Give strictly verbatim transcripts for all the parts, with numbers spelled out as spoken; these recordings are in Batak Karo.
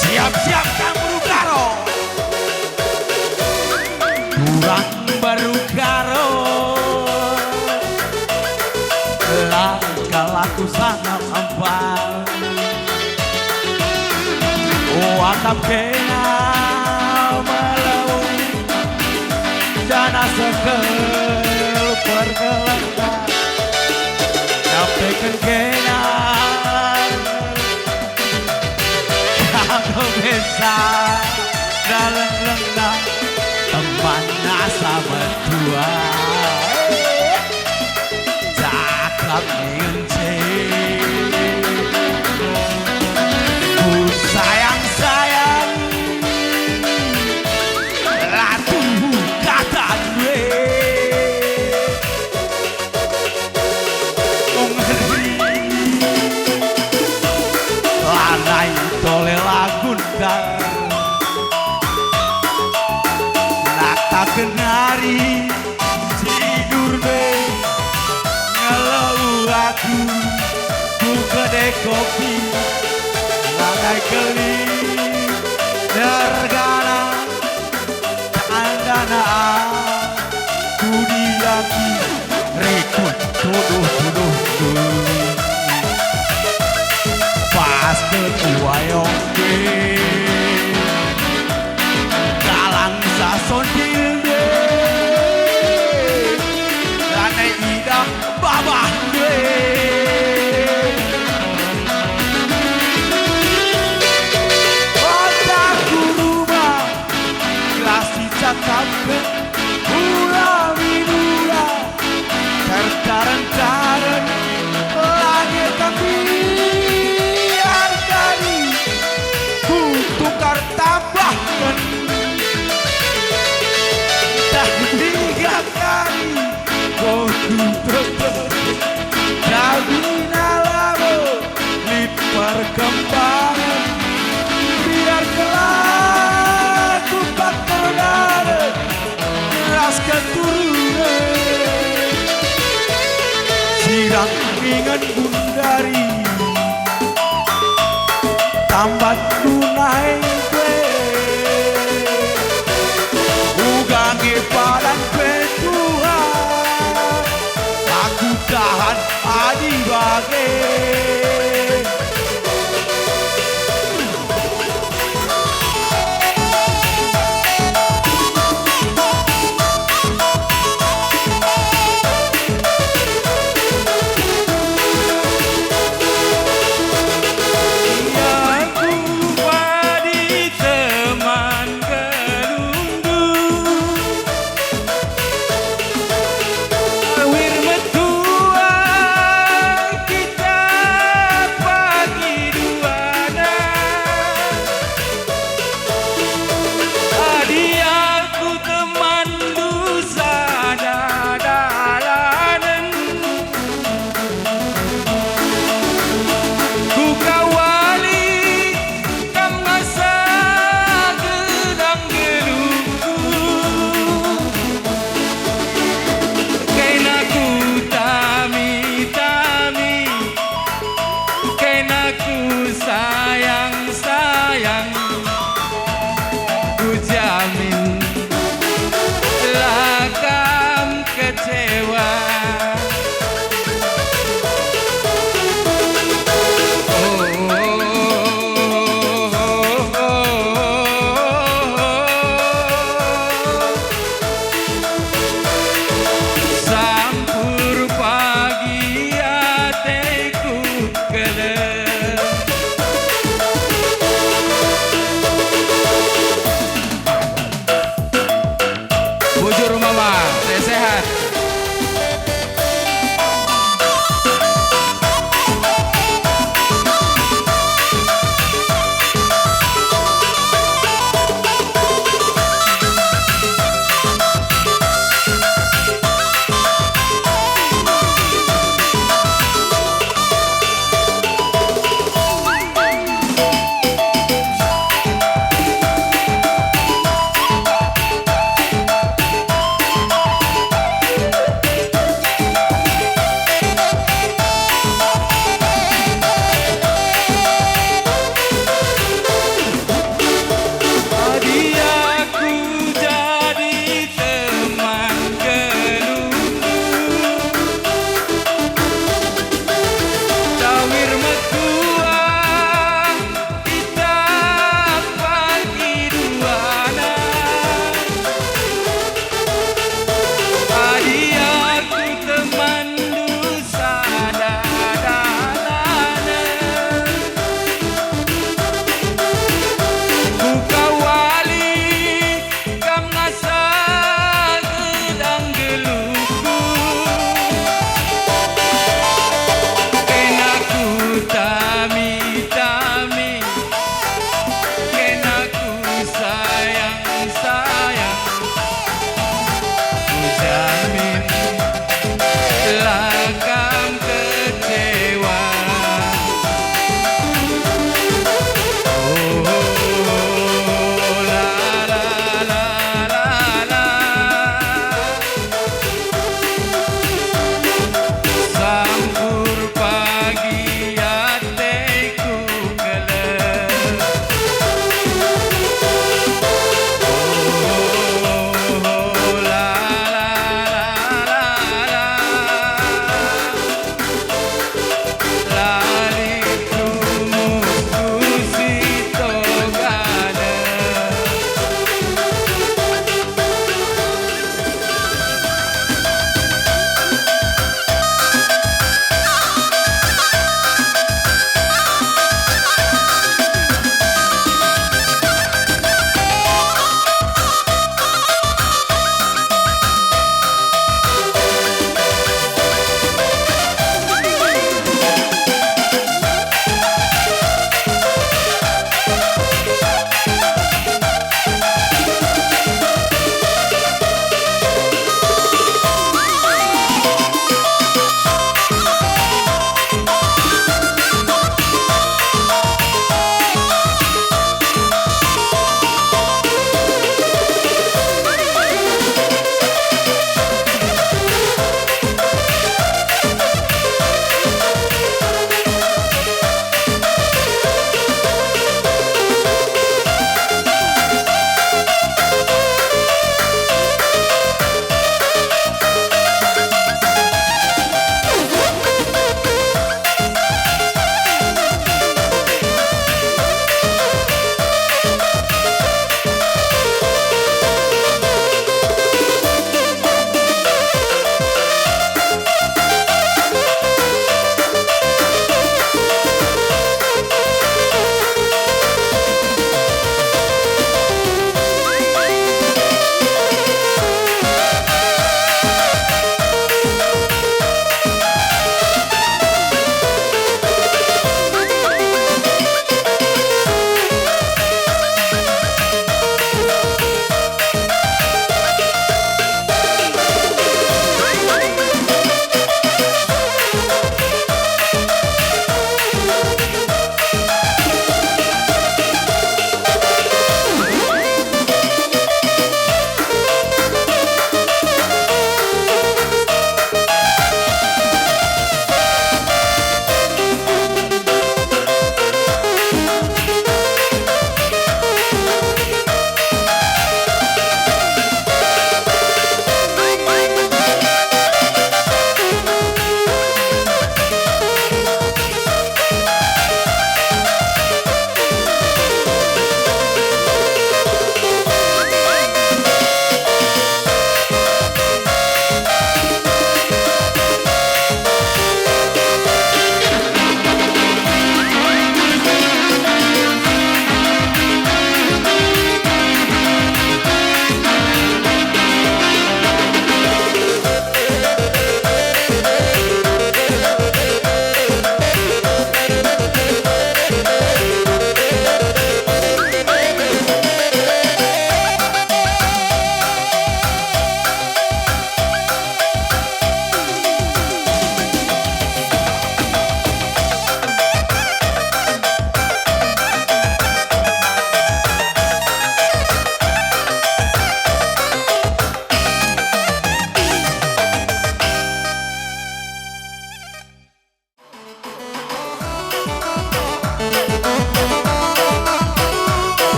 Siap-siap, Kang Beru Karo. Kurang Beru Karo, la kal aku sangap empat. Watap kena melawung, janah sekel pergelengga. Nyampaiken kena kanggo mesa dalem lengga, teman asa metua. Cakap ngenci. Ku sayang-sayang, la tuhu kata duit. Oh, ngeri. Lanai tole lagun kar. Nataken ari. Tidur be ngelo aku, ku kedai kopi, lanai keleng dergana, tandana aku diaki, rikut tuduh-tuduh. Pas ketua yongke. Dalang sasondil nde, lanai idah babah nde. Otak ku rumah, gelah sicakapken, ula minula. Tertaren-taren lage kami, biar kami kutukar tambahken. Tah biga kami, oh, kutukar. Kami na labo lit perkembangan, biar kelaku pakerdare ras keturunen. Sirang ningen gundari, tambat gunai pe, uga nge padan pe Tuhan, aku tahan adi bage. Ia ku padi teman gelundu. Awir metua kita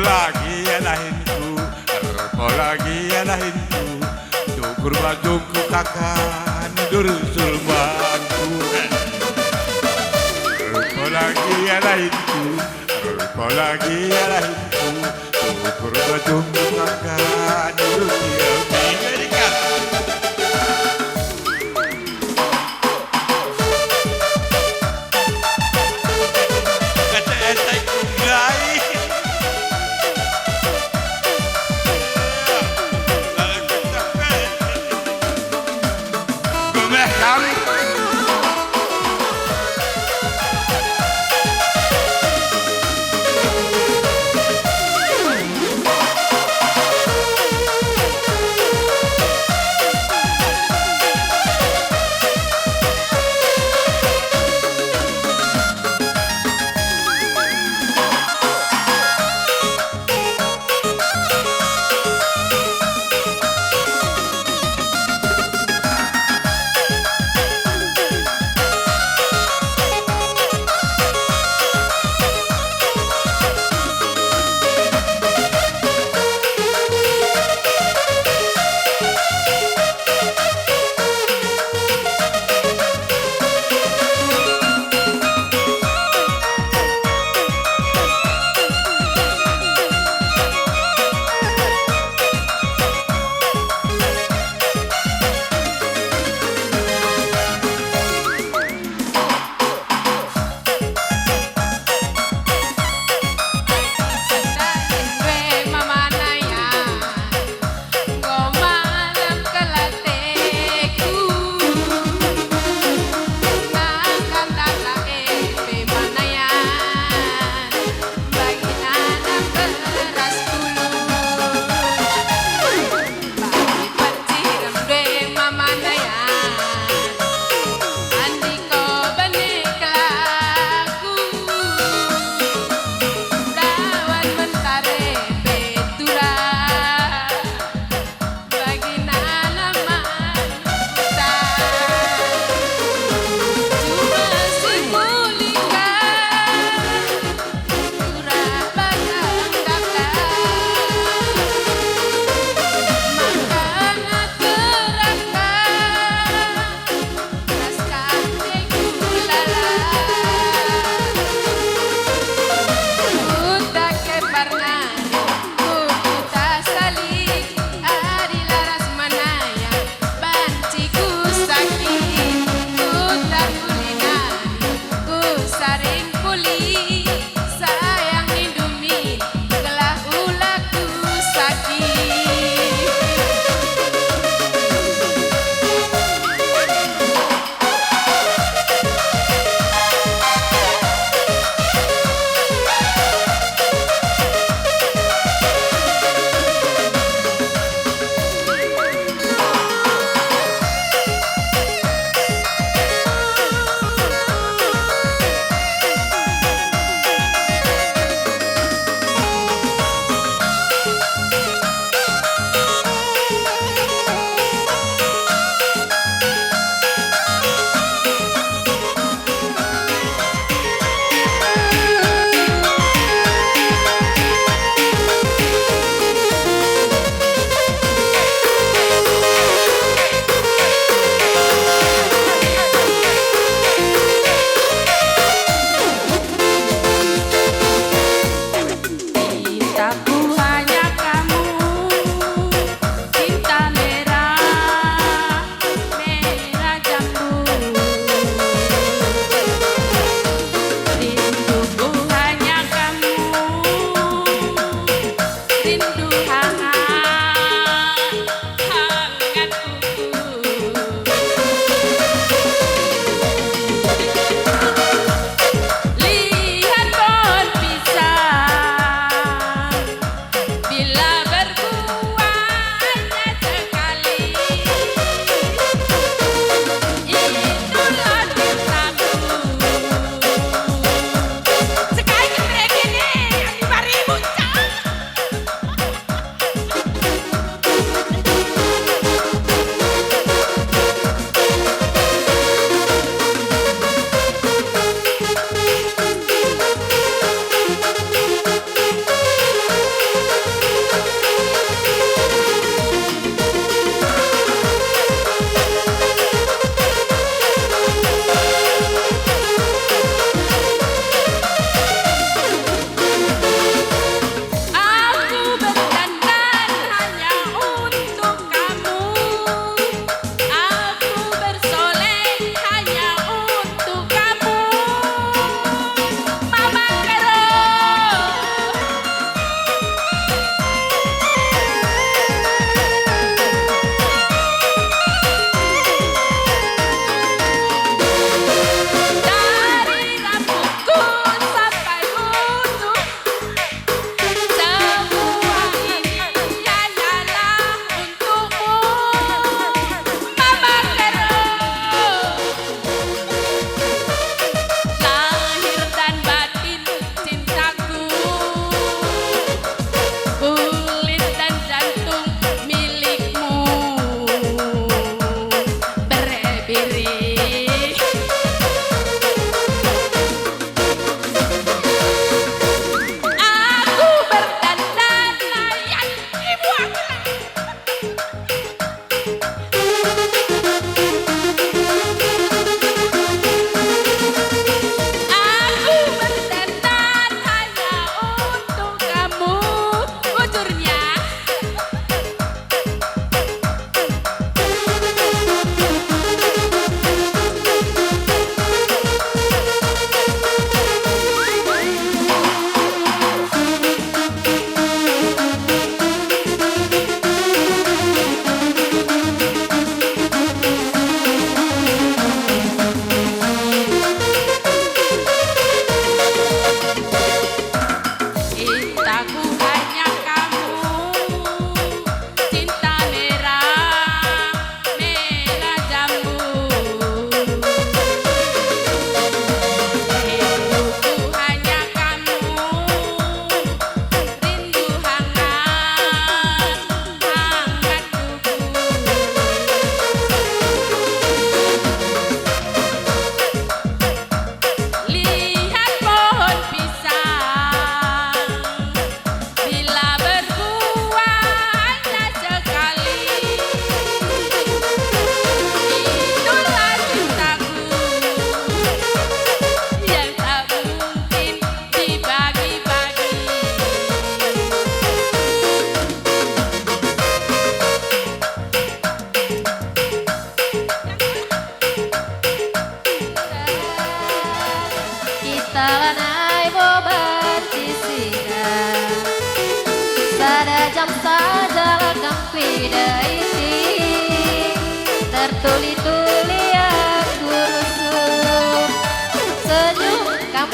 Lagi ya lahinku, erpo lagi ya lahinku, syukur bajungku kaka nudur sulbanku. Erpo lagi ya lahinku, erpo lagi ya lahinku, syukur bajungku kaka nudur sulbanku.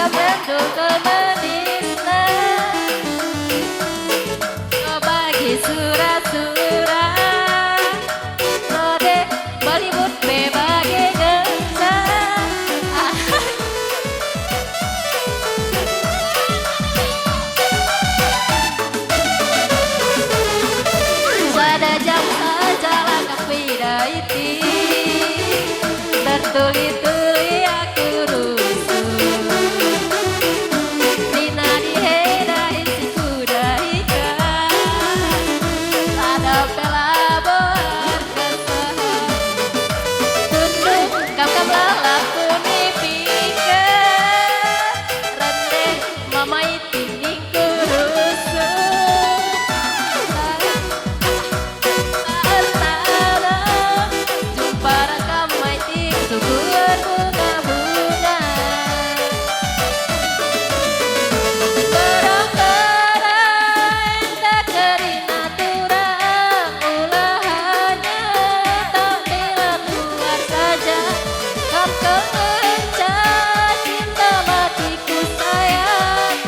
Sendul kol mendisna, bagi sura-sura, rode Bollywood pe bage genca. Sada jam saja langkah kuidaiti, tertuli-tuli aku rusuh. Nina dihe dahin si kudahiken, sada pe labo erkesuhen. Tundung kam-kam lalap kunipiken, rende mamai tindingku rusuh. Ertana, jumpa ras kam mai tindingku erbunga-bunga. Gerah-gerah enda kerina turang, ulahannya tak bila keluar saja. Kam kenca cinta matiku sayang,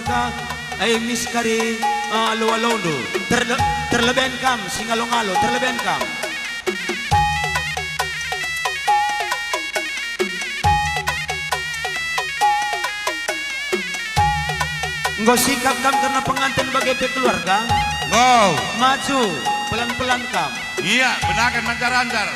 Ka, ai mis kari, eh, alo-alondu. Terle-, terleben kam, singalo-ngalo, terleben kam. Enggo sikap kam kerna penganten bage pe keluarga? Enggo. Maju, pelan-pelan kam. Iya, benaken mancar-ancar.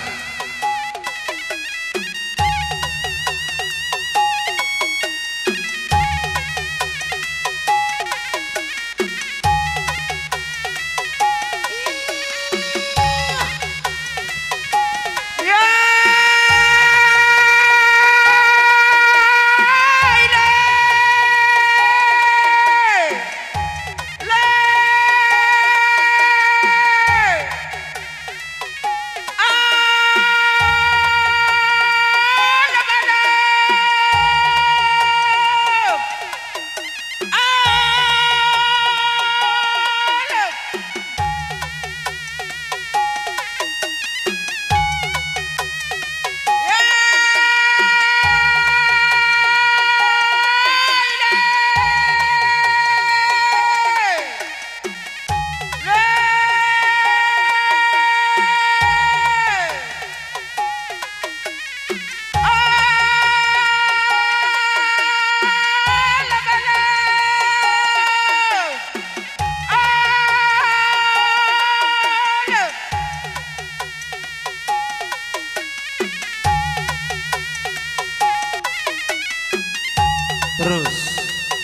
Terus,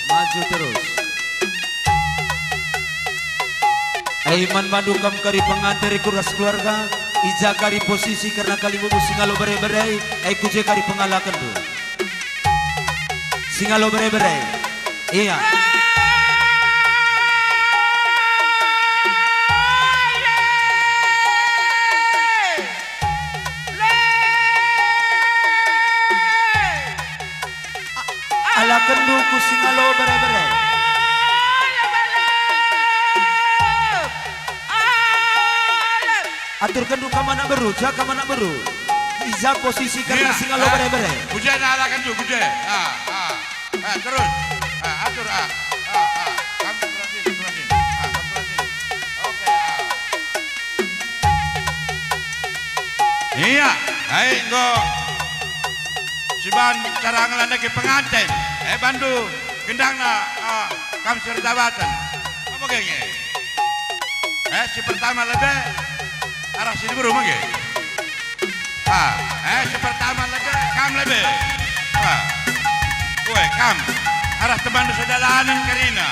maju terus. Ai man bandu kam kari penganten rikut ras keluarga, i ja kari posisi kerna kalimbubu singalo bere-bere, ai ku je kari pengalakenndu. Singalo bere-bere. Iya. Alakenndu ku singalo bere-bere. Aturkenndu kam anak beru, ja kam anak beru. I ja posisi kerna singalo bere-bere. Ku je na alakenndu, ku je. Ah, ah. Ah, terus. Ah, atur, ah. Ah, ah. Kam sebelah sini, sebelah sini. Ah, kam sebelah sini. Oke, ah. Iya, ai enggo siban cara ngelandeki penganten. Eh, bandu gendangna, ah, kam sertabaten. Apa genge? Eh, si pertama lebe arah sini beru mage. Ah, eh, si pertama lebe, kam lebe. Ah. Ue, kam. Arah temandu sedalanen kerina.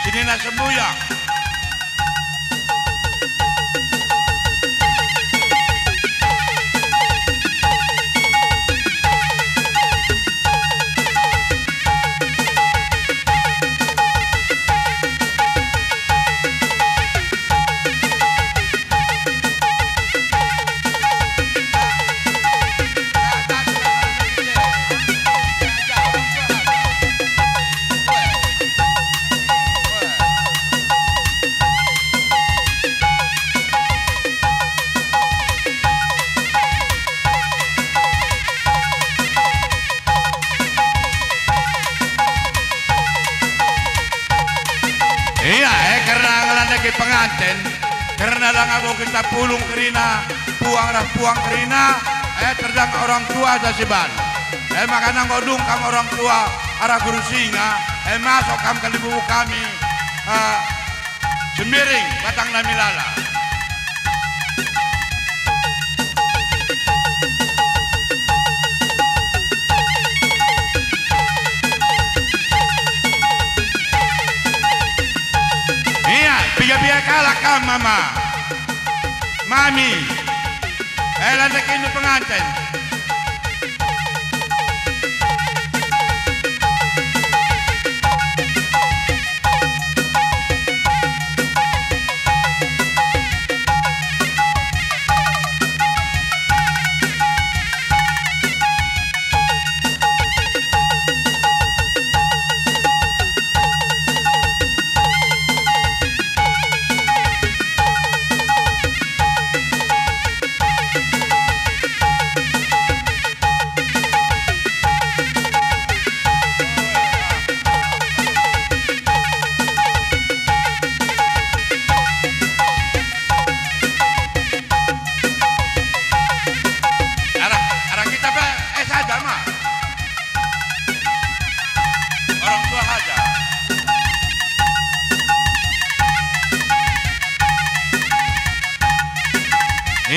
Sinina sembuyang. Ia, eh, kerna ngelandeki penganten, kerna langa bo kita pulung kerina, puang ras puang kerina, eh, terdang orang tua asa siban. Eh, makana enggo dung kam orang tua arah guru singa, eh, masuk kam kalimbubu kami, eh, Sembiring batang nami lala. Ia, piga-piga kalak kam, mama. Mami. Eh, landakindu penganten.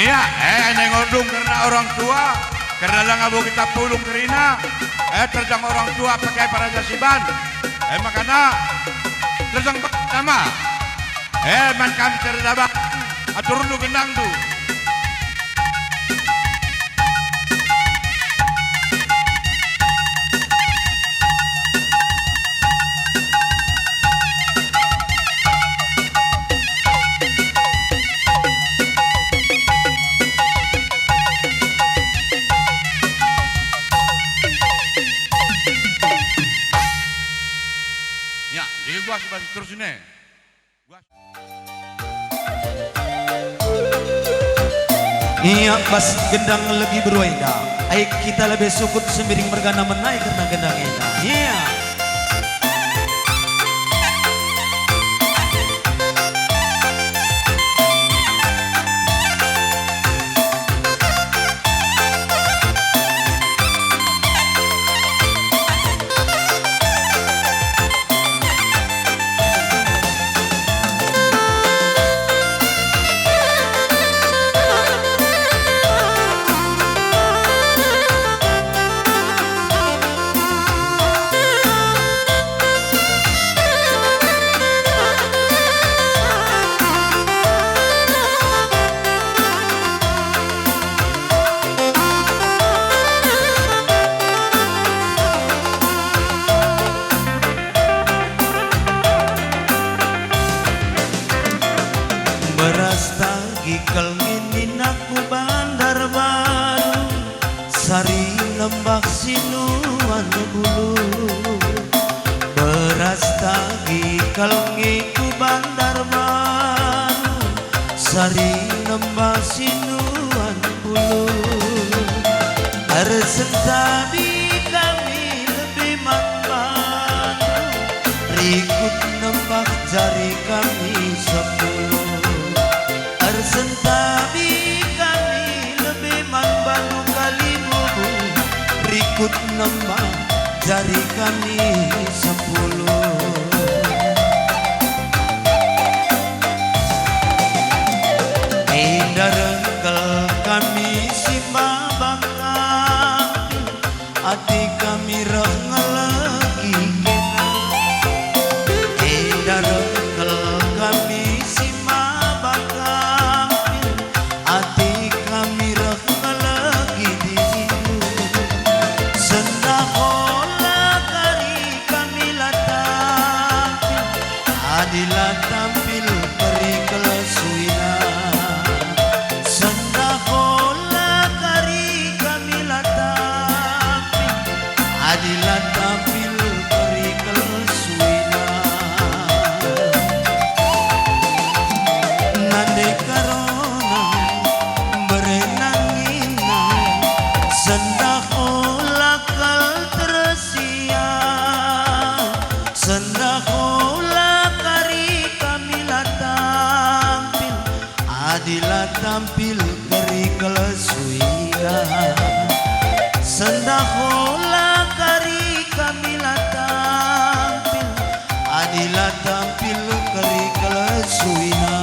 Ya, eh, nengordung kerna orang tua, kerna langa bo kita pulung kerina, eh, terjang orang tua pakai para jasiban, eh, makana terjang sama, eh, man kami terdapat atur gendang tu. Ya, jadi gua sudah terus ini. Ia bas gendang legi beru enda. Ai kita lebe sukut Sembiring mergana menai kerna gendang enda. Ia. Beras tagi kal nginina ku Bandar Baru, sari nembah sinuan bulu. Beras tagi kal ngi ku Bandar Baru, sari nembah sinuan bulu. Ersentabi kami lebe man bandu, rikut nembah jari kami sepuluh. Ersentabi kami lebe man bandu kalibubu, rikut nembah jari kami sepuluh. Enda rengkel kami si maba kami, ate kami reh ngelegi kena. Enda rengkel kami si maba kami, ate kami reh ngelegi dirindu. Sendah ola kari kami la tampil, adi la tampil kerikel suina. Sendah ola kari kami la tampil, adi la tampil kerikel suina. Nande karona berenangina, sendah ola kal tersia. Sendah ola kari kami la tampil, adi la tampil kerikel suina. Sendah ola kari kami la tampil, adi la tampil kerikel suina.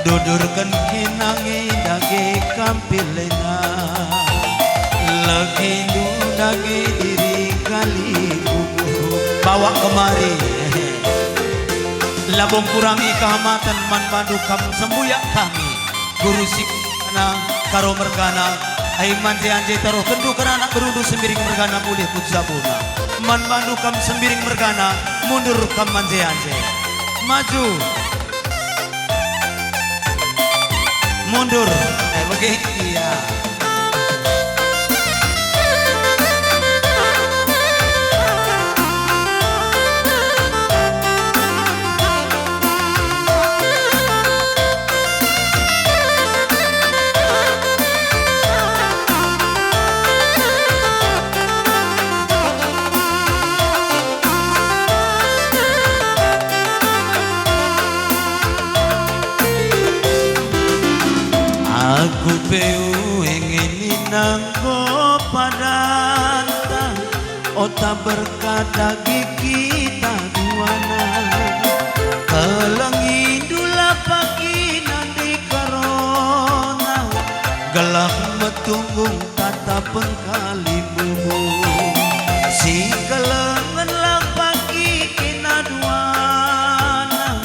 Dodorken kena nge dage kampilena, legindu dage diri kalibubu. Bawa kemari. Labo kurangi kehamaten man bandu kam sembuyak kami, guru si kena karo mergana. Ai manje-anje taruhkenndu kena anak berundu Sembiring mergana mulih ku jabuna. Man bandu kam Sembiring mergana, mundur kam manje-anje. Maju. Mundur. Eh, bage. Iya. Aku pe ueng ini nangko padanta, ota berkat dage kita duana. Kelengindu la pagi nande karo Tunggung tatapen kalimumu, si kelengen la pagi kena duana,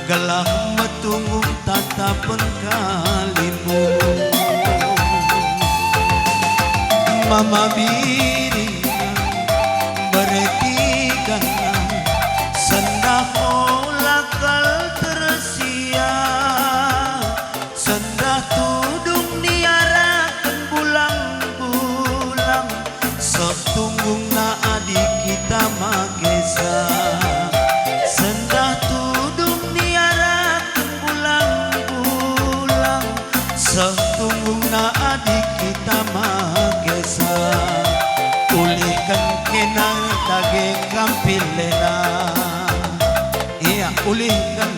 gelah metunggung tatapen kalimumu. Mama biring beretikan, sendah ola kal tersia. Sendah tudung niaraken bulang-bulang, seh tunggungna adi kita magesa. Sendah tudung niaraken bulang-bulang, seh tunggungna adi kita magesa. Ulihken kena dage kampilena. Ia, ulihken.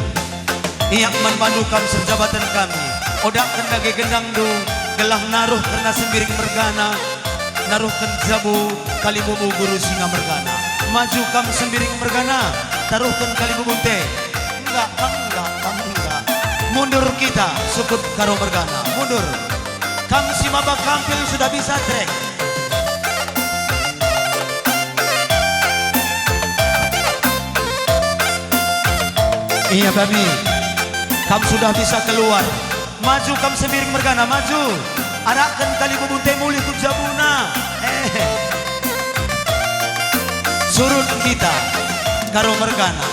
Ia man bandu kam serjabaten kami, odakken dage gendangndu, gelah naruh kerna sembiring mergana, naruhken jabu kalimumu Guru Singa mergana. Maju kam sembiring mergana, taruhken kalimumu nte. Enggak, enggak, enggak. Mundur kita, sukut Karo mergana. Mundur. Kam si maba kampil sudah bisa trek. Ia kami, kam sudah bisa keluar. Maju kam sembiring mergana, maju. Arakken kalimumu nte mulih ku jabuna. Eh. Surut kita, Karo mergana.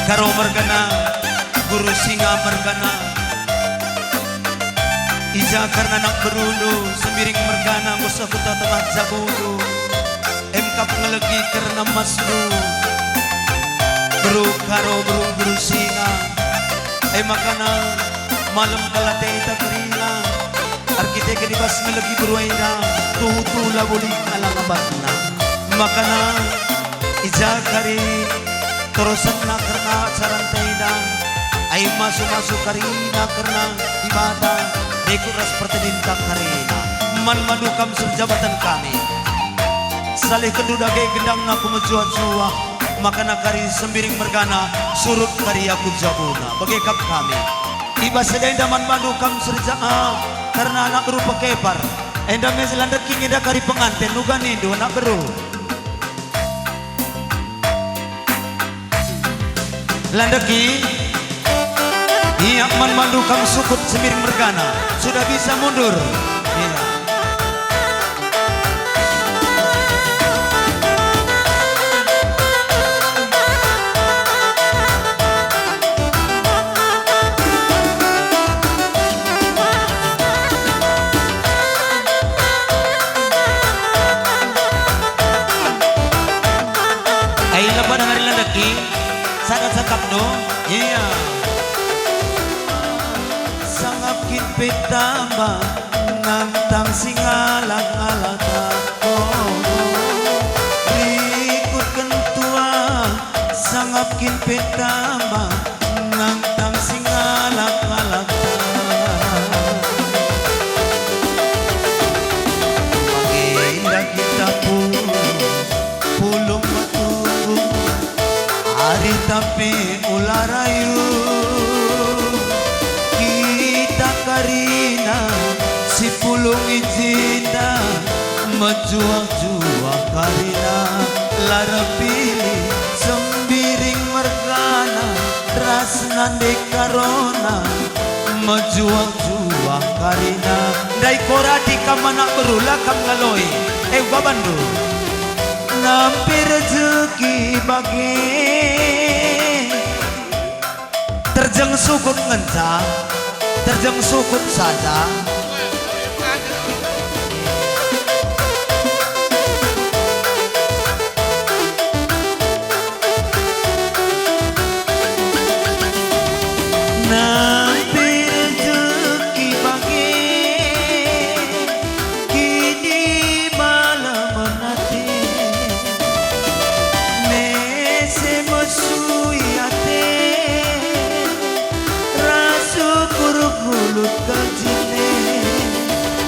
Karo mergana, Guru Singa mergana. I ja kerna anak berundu, sembiring mergana, enggo seh ku tengah jabundu. Emkap ngelegi kerna masndu, beru Karo, beru, beru Singa. E makana malem kal ateta kerina, erkiteken i bas ngelegi beru enda, tuhu-tuhu labo lit alang abatna. Makana i ja kari terusenna kerna acara enda, ai masu-masu karina kerna Dibata, rikut ras pertedinta karina. Man bandu kam serjabaten kami. Salihkenndu dage gendangna ku mejuah-juah, makana kari sembiring mergana, surut kari aku jabuna. Bage kap kami. I bas enda man bandu kam serja-, ah, kerna anak beru pekepar. Enda me si landeki enda kari penganten, uga nindu anak beru. Landeki, ia man bandu kam sukut sembiring mergana, sudah bisa mundur. Ia. Ai lepas dengar landeki, sada cakap do, ia. Sangap kin pe tamba nantang si ngalak-ngalak tako. Rikutken tua, sangap kin pe tamba nantang si ngalak-ngalak tako. Bage enda kita pun. Pulung metunggung, arita pe ula rayu. Kita karina si pulung i jenda, mejuah-juah karina, la erpilih sembiring mergana, ras nande karona, mejuah-juah karina. Ndai korati kam anak beru, la kam ngaloi. Eh, uga bandu. Nampi rejeki bage. Terjeng sukut ngenca, terjeng sukut saja. Nampi rejeki bage, kini malem ate, mese mesui ate, ras ukur gulut kal jine.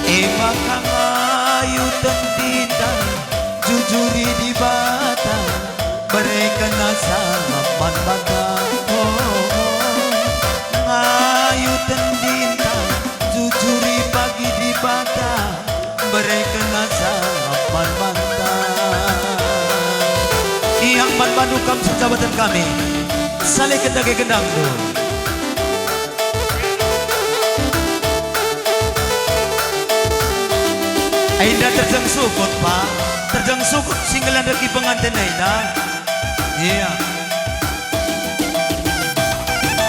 E maka ngayuten tinta, jujuri Dibata, Bereken asa man banta, oh, oh. Ngayuken dinta, jujuri bagi Dibata. Bereken asa man banta. Ia man bandu kam sejabaten kami. Salihken dage gendangndu. Enda terjeng sukut, Pak. Terjeng sukut si ngelandeki penganten enda. Ia.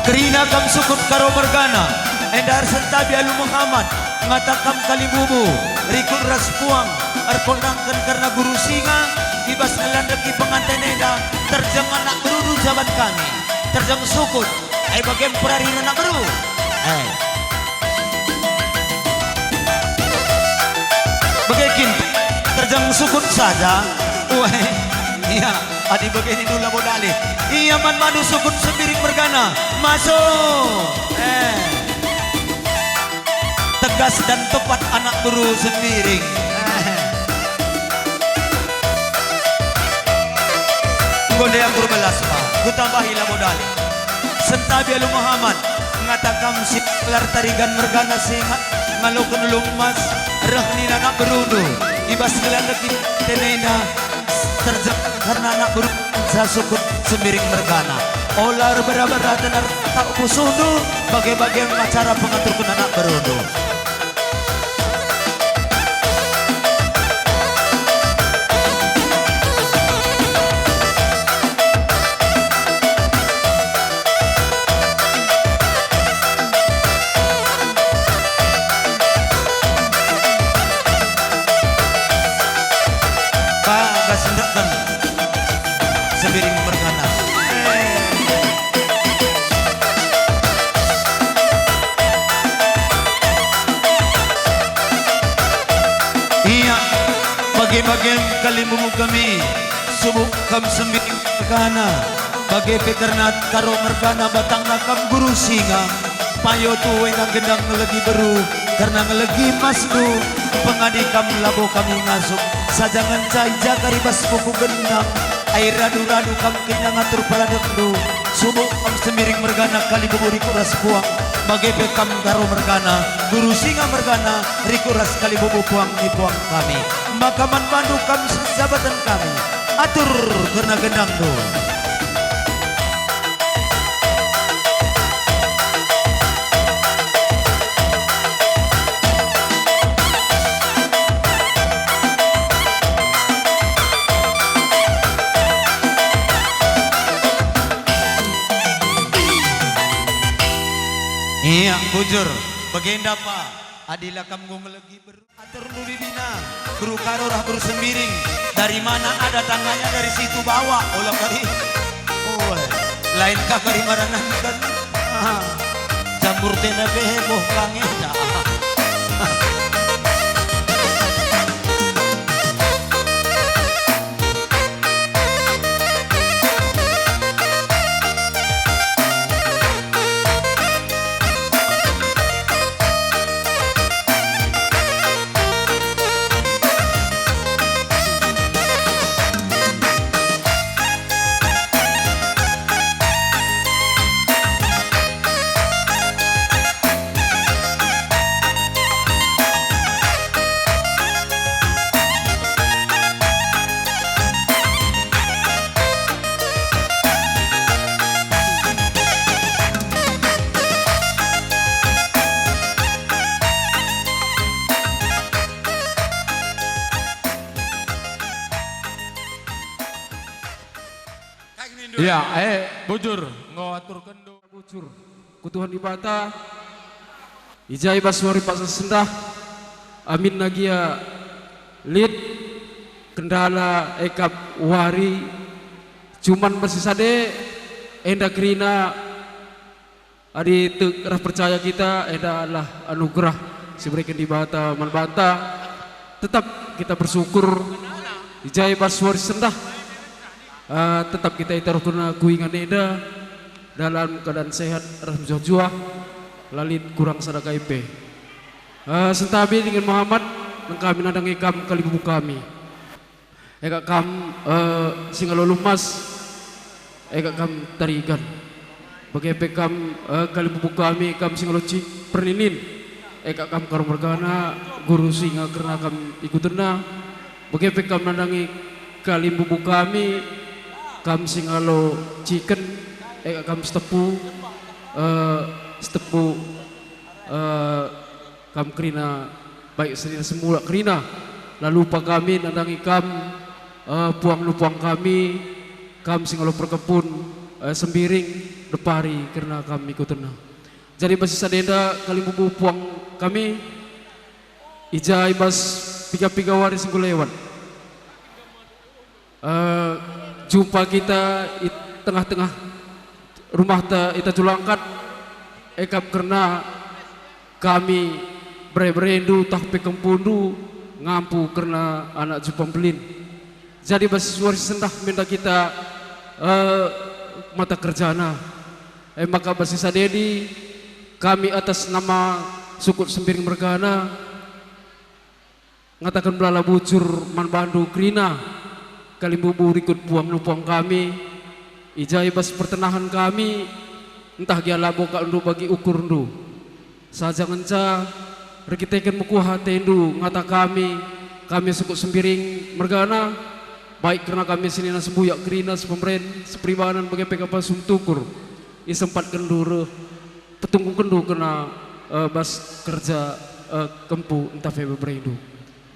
Kerina kam sukut Karo mergana, enda ersentabi alu Muhammad, ngata kam kalimbubu, rikut ras puang, erkondangken kerna guru singa, i bas ngelandeki penganten enda, terjeng anak berundu jaban kami, terjeng sukut, ai bage me perarina anak beru. Eh. Bage kin, terjeng sukut saja. Weh, ia, adi bage nindu labo dalih. Ia man bandu sukut Sembiring mergana. Masuk. Eh. Tegas dan tepat anak beru Sembiring. Eh. Enggo ndai aku erbelas, Pak. Kutambahi labo dalih. Sentabi alu Muhammad, ngata kam si gelar Tarigan mergana si nga-, ngaloken ulu emas, reh nina anak berundu, i bas gelar legi tenena, terjeng kerna anak berundu sasukut Sembiring mergana. Ola erbera-bera tenar tau pusuhndu, bage-bage acara pengaturken anak berundu. Bagas ndeken Sembiring mergana. Ia, bage-bage kalimbubu kami, subuk kam Sembiring mergana, bage pe kerna Karo mergana batangna kam guru singa, payo tuhu enda gendang ngelegi beru, kerna ngelegi emasndu, pengadi kam labo kami ngasup, saja ngenca i ja kari bas buku gendang, ai radu-radu kam kerina ngatur peradekndu, subuk kam Sembiring mergana kalimbubu rikut ras puang, bage pe kam Karo mergana, guru singa mergana, rikut ras kalimbubu puang ni puang kami. Maka man bandu kam sejabaten kami, atur kerna gendangndu. Ia, bujur, bagenda, Pak, adi la kam enggo ngelegi beru. Aturnu bibina, beru Karo rah beru Sembiring, dari mana ada tanahnya, dari situ bawa, ola kari. Oh, lain ka kari marananken. Ah, jambur tenda pe heboh ka ngeda. Ia, eh, bujur, enggo aturkenndu. Bujur, ku Tuhan Dibata, i ja i bas wari paksa sendah, aminna gia lit kendala ekap wari, cuman bersisade enda kerina adi tek reh percaya kita, enda adalah anugerah si ibereken Dibata man banta. Tetap kita bersyukur i ja i bas wari sendah. Eh, tetap kita itaruhken ku ingan enda dalam keadaan sehat, reh mejuah-juah, la lit kurang sada kai pe. Eh, sentabi dingen Muhammad, nengkami nandangi kam kalimbubu kami. Eka kam, eh, si ngalo lumas, e kap kam Tarigan. Bage pe kam, eh, kalimbubu kami, kam si ngaloci perninin, e kap kam Karo mergana, guru Singa kerna kam ikutenna. Bage pe kam nandangi kalimbubu kami, kam si ngalo ciken, e kap kam Sitepu, eh, Sitepu, eh, kam kerina, baik senina Sembuyak kerina. La lupa kami nandangi kam, eh, puang nu puang kami, kam si ngalo perkempun, eh, Sembiring, Depari kerna kam ikutenna. Jadi bas si sada enda kalimbubu puang kami, i ja i bas piga-piga wari si enggo lewat, eh, jumpa kita i tengah-tengah rumahta i Tanjung Langkat, e kap kerna kami bere-berendu tah pe kempundu ngampu kerna anak Jupa Mbelin. Jadi bas wari sendah menda kita, eh, mata kerjana. E maka bas si sada enda kami atas nama Sukut Sembiring mergana ngataken melala bujur man bandu kerina kalimbubu rikut puang nu puang kami, i ja i bas pertenahen kami, ntah gia labo kap ndu bagi ukurndu. Saja ngenca erkiteken mekuah atendu ngata kami, kami Sukut Sembiring mergana, baik kerna kami senina Sembuyak kerina, Sepemeren, Seperibanan, bage pe kap Sumtukur, isempatkenndu reh, petunggukenndu kerna, eh, bas kerja, eh, kempu ntah pe beberendu.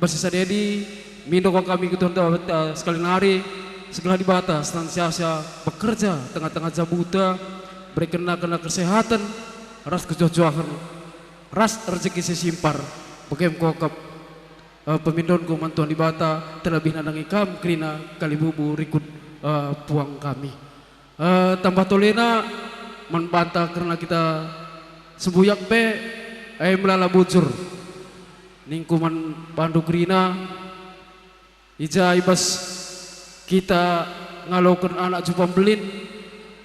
Bas si sada enda, mindo kami ku Tuhan Dibata sekali nari, segelah Dibata senantiasa bekerja tengah-tengah jabuta, berekenna kerna kesehaten, ras kejuah-juahen, ras rejeki si simpar, bage me kap, eh, pemindonku man Tuhan Dibata, terlebih nandangi kam kerina kalimbubu rikut, eh, puang kami. Eh, tambah tolena man banta kerna kita Sembuyak pe, eh, melala bujur. Ningku man bandu kerina, i ja i bas kita ngaloken anak Jupa Mbelin,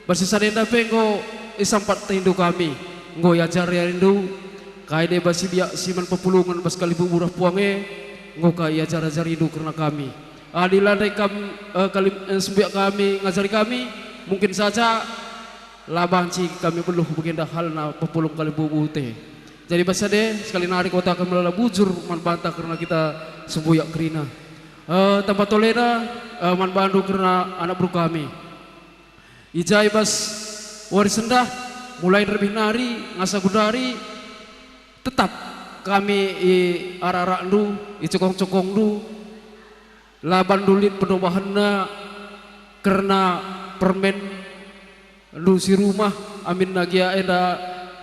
bas si sada enda pe enggo isampat atendu kami, enggo iajari-ajarindu kai deba si biak si man pepulungen bas kalimbubu reh puang e, enggo ka iajar-ajarindu kerna kami. Adi la ndai kam, eh, kalim-, eh, Sembuyak kami ngajari kami, mungkin saja la banci kami beluh bagenda halna pepulung kalimbubu e. Jadi bas si sada, sekali nari kukataken melala bujur man banta kerna kita Sembuyak kerina. Eh, tambah tolena, eh, man bandu kerna anak beru kami. I ja i bas wari sendah, mulai nderbih nari, ngasa genduari, tetap kami i arak-arakndu, i cokong-cokongndu, la bandu lit pendobahenna kerna permenndu si rumah, aminna gia enda,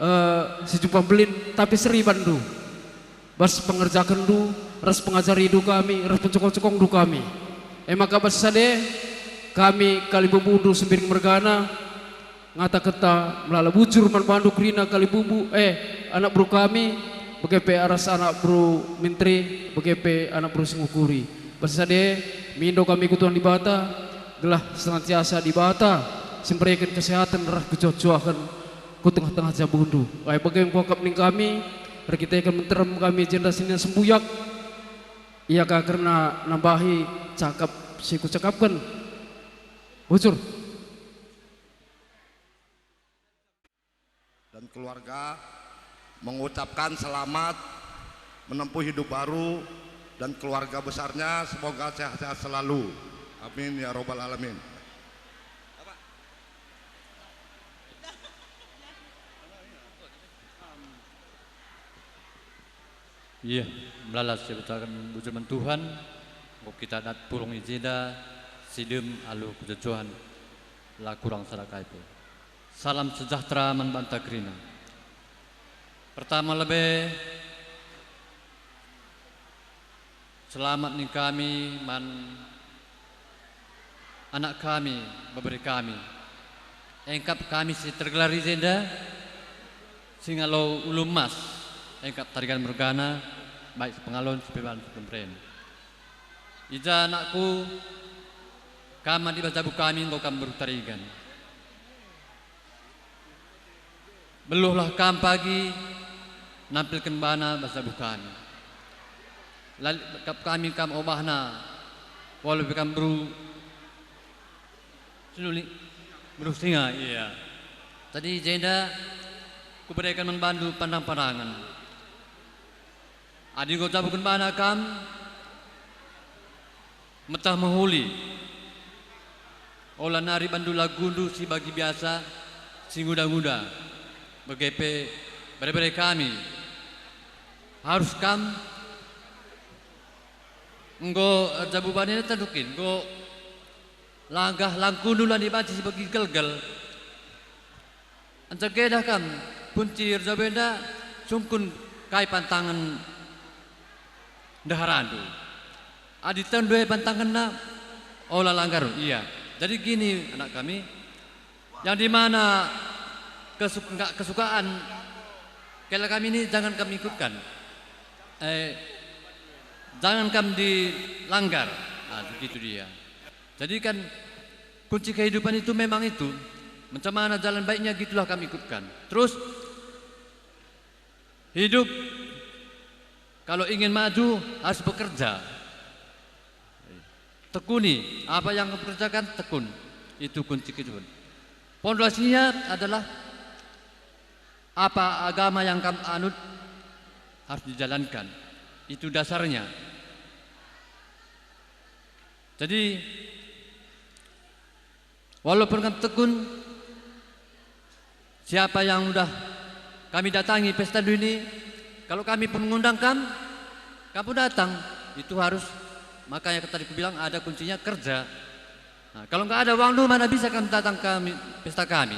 eh, si Jupa Mbelin, tapi seri banndu. Bas pengerjakenndu, ras pengajarindu kami, ras pencokong-cokongndu kami. E maka bas si sada, kami kalimbubundu Sembiring mergana, ngatakenta melala bujur man bandu kerina kalimbubu, eh, anak beru kami, bage pe ras anak beru menteri, bage pe anak beru singukuri. Bas si sada, mindo kami ku Tuhan Dibata, gelah senantiasa Dibata si mbereken kesehaten ras kejuah-juahen ku tengah-tengah jabundu. Ai bage enggo akap ning kami, erkiteken menterem kami jenda senina Sembuyak, ia ka kerna nambahi cakap si kucakapken. Bujur. Dan keluarga mengucapkan selamat menempuh hidup baru dan keluarga besarnya semoga sehat-sehat selalu. Amin ya robbal alamin. Iya, melala si kataken bujur man Tuhan, enggo kita dat pulung i jenda, si dem alu kejuah-juahen, la kurang sada kai pe. Salam sejahtera man banta kerina. Pertama lebe, selamat ning kami man anak kami, bebere kami. Engkap kami si tergelar i jenda, si ngalo ulu emas, engkap Tarigan mergana, baik si pengalon, si peban, si pemeren. I ja anakku, kam adi bas jabu kami enggo kam beru Tarigan. Beluhlah kam pagi nampilken bana bas jabu kami. Lalap kap kami kam obahna, walau pe kam beru senuli. Beruh singa ia. Jadi jenda kubereken man bandu pandang-pandangen. Adi enggo jabuken bana kam, meteh mehuli. Ola nari bandu lagundu si bagi biasa, si nguda-nguda. Bage pe bere-bere kami. Harus kam enggo erjabu bana enda tentu kin, enggo langgah langkundu la banci si bagi gelgel. Ncegeda kam kunci erjabu enda sungkun kai pantangen ndeharandu. Adi tehndu e pantangenna, ola langgar ia. Jadi gini, anak kami, yang di mana kesuk-, enggak kesukaan kela kami ini jangan kami ikutkan. Eh, jangan kam dilanggar. Nah, begitu dia. Jadi kan kunci kehidupan itu memang itu, macam mana jalan baiknya gitulah kami ikutkan. Terus hidup kalau ingin maju harus bekerja. Tekuni apa yang kamu kerjakan, tekun. Itu kunci kehidupan. Pondasinya adalah apa agama yang kamu anut harus dijalankan. Itu dasarnya. Jadi, walaupun kam tekun, siapa yang udah kami datangi pestandu ini, kalau kami pun ngundang kam, kam pun datang, itu harus, makanya tadi kubilang ada kuncinya kerja. Nah, kalau nggak ada uang, mana bisa kam datang kami, pesta kami?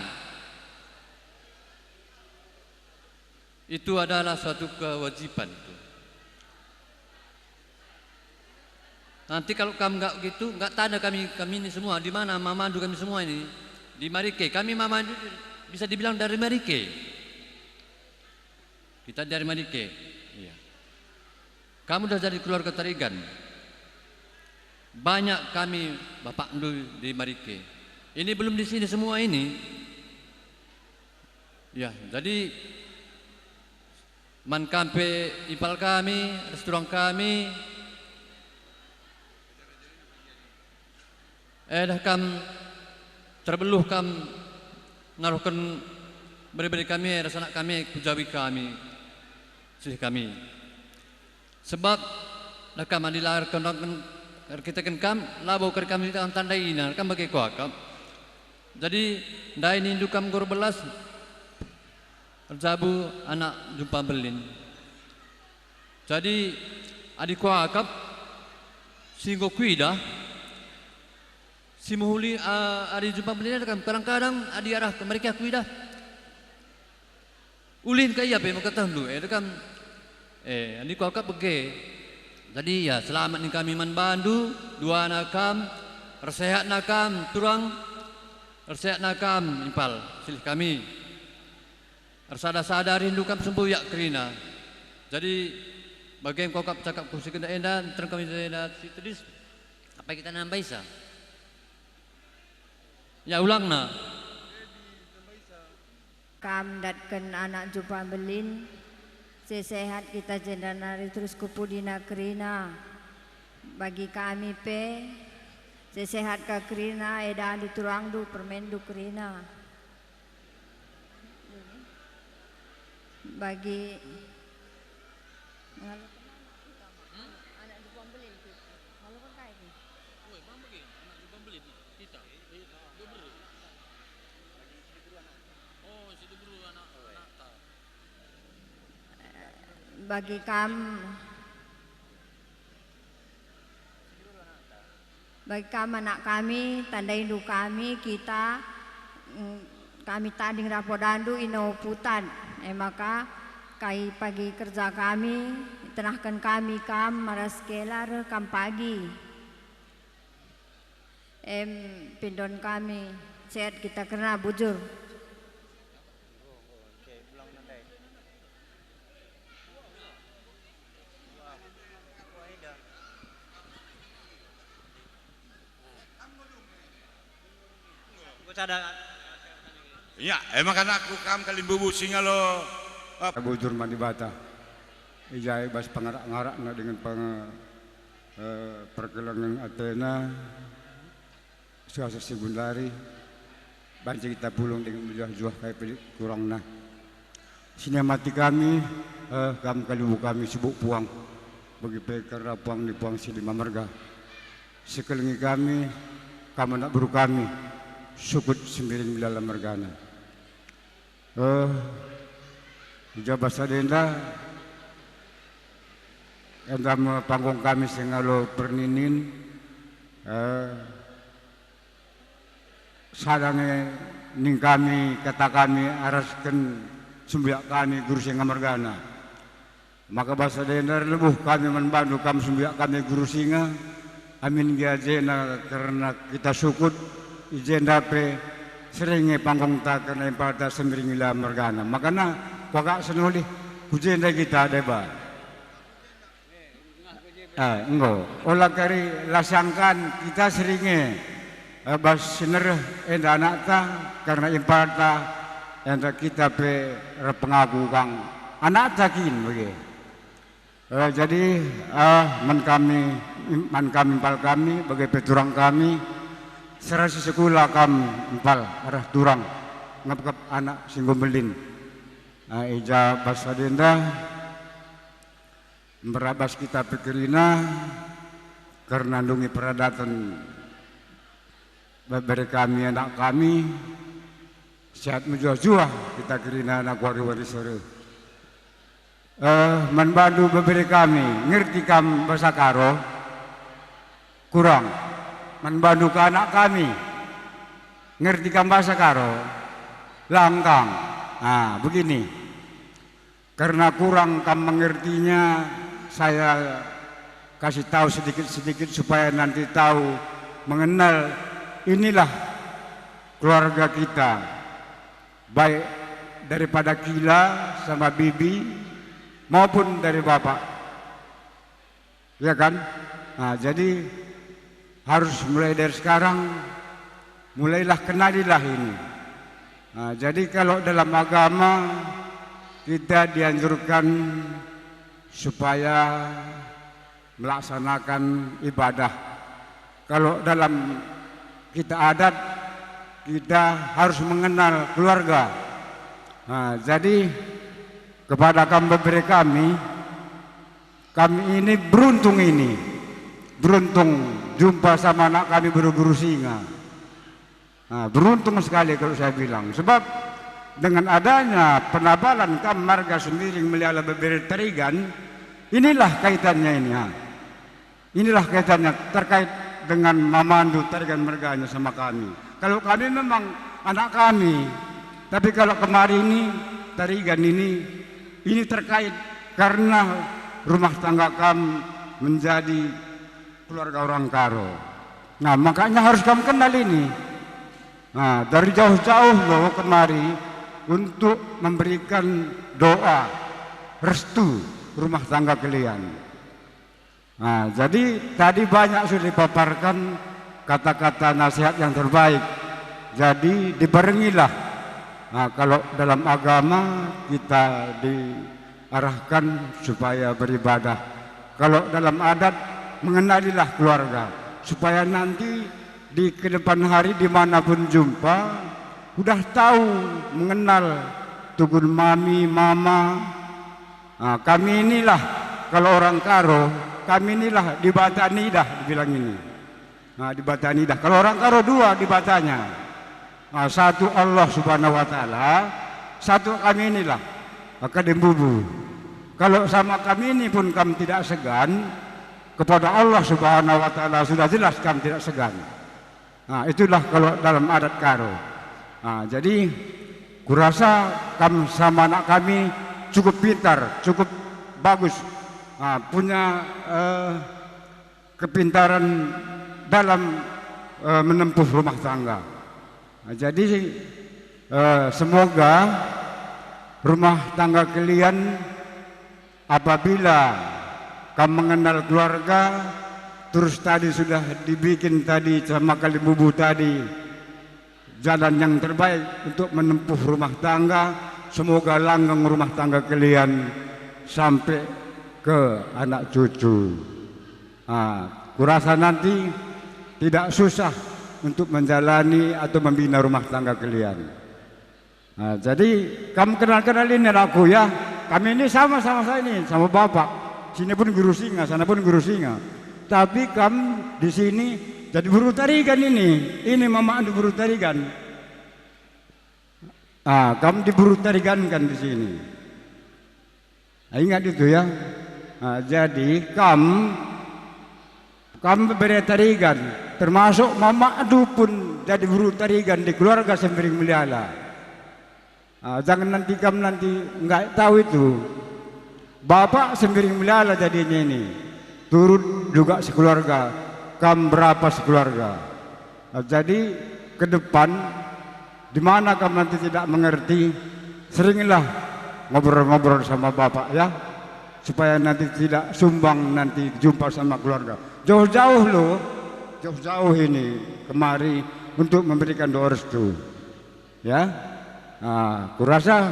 Itu adalah suatu kewajiban itu. Nanti kalau kam nggak gitu, nggak tanda kami, kami ini semua, di mana mamandu kami semua ini, di Marike. Kami mamandu bisa dibilang dari Marike. Kita dari Marike. Iya. Kamu udah jadi keluarga Tarigan. Banyak kami bapakndu di Marike. Ini belum di sini semua ini. Ya, jadi man kam pe impal kami, ras turang kami, eh, dah kam terbeluh kam naruhken bere-bere kami, ras anak kami, ku jawi kami, silih kami. Sebab dah kam adi la erkendangken, erkiteken kam, labo kari kami tandai ina, kam bage kuakap. Jadi, ndai nindu kam guru belas, erjabu anak jumpa mbelin. Jadi, adi kuakap, si enggo kuidah, si mehuli, a, adi jumpa mbelin enda kam, kadang-kadang adi arah ke mereka kuidah, ulin ka ia pe maka tehndu, e, dekam, e, adi kuakap bage. Jadi, ya, selamat nin kami man bandu, duana kam, ersehatna kam, turang, ersehatna kam, impal, silih kami. Ersada-sada rindu kam sembuyak kerina. Jadi, bage kuakap cakapku si enda, nterem kami enda si tedis, apai kita nambaisa? Ya, ulangna. Kam ndatken anak jumpa mbelin, sehat-sehat kita jenda nari terus ku pudina kerina. Bagi kami pe, sehat-sehat ka kerina, edandu turangndu, permenndu kerina. Bagi ngaloken anak kita, Mak. Anak jumpa mbelin kita. Ngaloken kai kin? Woi, bang bagi anak jumpa mbelin kita. Beru. Oh, si Debru anak, anakta. Bagi kam, bagi kam anak kami, tandaindu kami, kita, mm, kami tading rapodandu ino putan. E maka, kai pagi kerja kami, tenahken kami kam, maras kela reh kam pagi. Em, pindon kami, sehat kita kerna bujur. Ya, emang anakku kam kalimbubu singalo. Bujur man Dibata. Ijai bas pengarak-ngarakna dengan peng-, eh, pergelengen atena, suasa si gundari. Banci kita pulung dingen mejuah-juah kai pe kurangna. Si niamati kami, eh, kam kalimbubu kami sibuk puang, bagi pe kerna puang ni puang si lima merga. Sikelengi kami, kam anak beru kami, Sukut Sembiring Melala mergana. Eh, i ja bas sada enda, enda me panggung kami si ngalo perninin, eh, sada nge ning kami kata kami arasken sembiak kami Guru Singa mergana. Maka bas sada enda erlebuh kami man bandu kam sembiak kami Guru Singa, amin gia jena kerna kita Sukut, i jenda pe sering nge panggungta kerna impalta Sembiring Melala mergana. Makana kuakap senulih ku jenda kita deba. Eh, enggo. Ola kari la siangkan kita sering nge, eh, bas si nereh enda anakta, kerna impalta enda kita pe erpengaku kang anakta kin bage. Eh, jadi, eh, man kami, man kami impal kami, bage pe turang kami, serasi sekula kam impal arah turang, ngepkep anak si enggo mbelin. Eh, i ja bas sada enda, mberabas kita pe kerina, kerna ndungi peradaten bebere kami, anak kami, sehat mejuah-juah kita kerina anak wari-wari sore. Eh, man bandu bebere kami, ngerti kam bahasa Karo? Kurang. Man bandu ka anak kami, ngerti kam bahasa Karo? Langkang. Ah, begini. Karena kurang kam mengertinya, saya kasih tahu sedikit-sedikit supaya nanti tahu, mengenal. Inilah keluarga kita, baik daripada kila sama bibi maupun dari bapak. Ya kan? Nah, jadi harus mulai dari sekarang, mulailah kenalilah ini. Nah, jadi kalau dalam agama kita dianjurkan supaya melaksanakan ibadah. Kalau dalam kita adat, kita harus mengenal keluarga. Nah, jadi kepada kam bebere kami, kami ini beruntung ini. Beruntung jumpa sama anak kami beru-beru Singa. Nah, beruntung sekali kalau saya bilang. Sebab dengan adanya penabalan kam marga Sembiring Melala bebere Tarigan, inilah kaitannya ini, ha. Inilah kaitannya terkait dengan mamandu Tarigan mergana sama kami. Kalau kami memang anak kami, tapi kalau kemari ini, Tarigan ini, ini terkait karena rumah tangga kam menjadi keluarga orang Karo. Nah, makanya harus kam kenal ini. Nah, dari jauh-jauh lo kemari untuk memberikan doa, restu rumah tangga kalian. Nah, jadi tadi banyak sudah dipaparkan kata-kata nasihat yang terbaik. Jadi dibarengilah. Nah, kalau dalam agama kita diarahkan supaya beribadah. Kalau dalam adat, mengenalilah keluarga supaya nanti di kedepan hari dimanapun jumpa, udah tahu mengenal tugun mami, mama. Nah, kami inilah, kalau orang Karo, kami inilah Dibata Nidah dibilang ini. Nah, Dibata Nidah. Kalau orang Karo dua Dibatanya. Nah, satu Allah Subhanahu wa Ta'ala, satu kami inilah, Kalimbubu. Kalau sama kami ini pun kam tidak segan, kepada Allah Subhanahu wa Ta'ala sudah jelas kam tidak segan. Nah, itulah kalau dalam adat Karo. Nah, jadi kurasa kam sama anak kami cukup pintar, cukup bagus. Nah, punya, eh, kepintaran dalam, eh, menempuh rumah tangga. Nah, jadi, eh, semoga rumah tangga kalian, apabila kam mengenal keluarga, terus tadi sudah dibikin tadi sama Kalimbubu tadi, jalan yang terbaik untuk menempuh rumah tangga. Semoga langgeng rumah tangga kalian sampai ke anak cucu. Ah, kurasa nanti tidak susah untuk menjalani atau membina rumah tangga kalian. Nah, jadi kam kenal-kenal ini aku ya. Kami ini sama-sama saya ini, sama bapak. Sini pun guru singa, sana pun guru singa. Tapi kam di sini jadi buru tarigan ini. Ini mamakndu buru tarigan. Ah, kam diburu tarigankan di sini. Ah, ingat itu ya. Ah, jadi kam, kam bere tarigan, termasuk mamakdu pun jadi buru tarigan di keluarga Sembiring Meliala. Ah, jangan nanti kam nanti nggak tahu itu. Bapak Sembiring Meliala jadinya ini. Turut juga sekeluarga, kam berapa sekeluarga. Ah, jadi ke depan, di mana kam nanti tidak mengerti, seringlah ngobrol-ngobrol sama bapak ya, supaya nanti tidak sumbang nanti jumpa sama keluarga. Jauh-jauh loh, jauh-jauh ini kemari untuk memberikan doa restu. Ya, nah, kurasa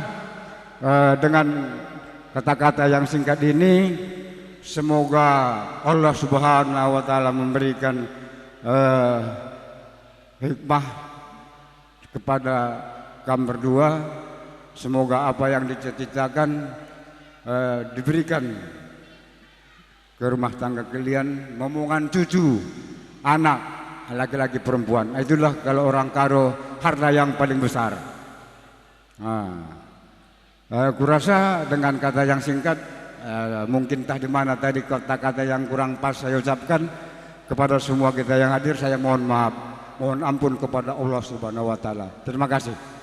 eh, dengan kata-kata yang singkat ini, semoga Allah Subhanahu wa Ta'ala memberikan eh, hikmah kepada kam berdua. Semoga apa yang dicita-citakan eh, diberikan ke rumah tangga kalian, momongan cucu, anak, laki-laki perempuan. Itulah kalau orang Karo harta yang paling besar. Nah, eh, kurasa dengan kata yang singkat, eh, mungkin tah di mana tadi kata-kata yang kurang pas saya ucapkan, kepada semua kita yang hadir saya mohon maaf, mohon ampun kepada Allah Subhanahu wa Ta'ala. Terima kasih.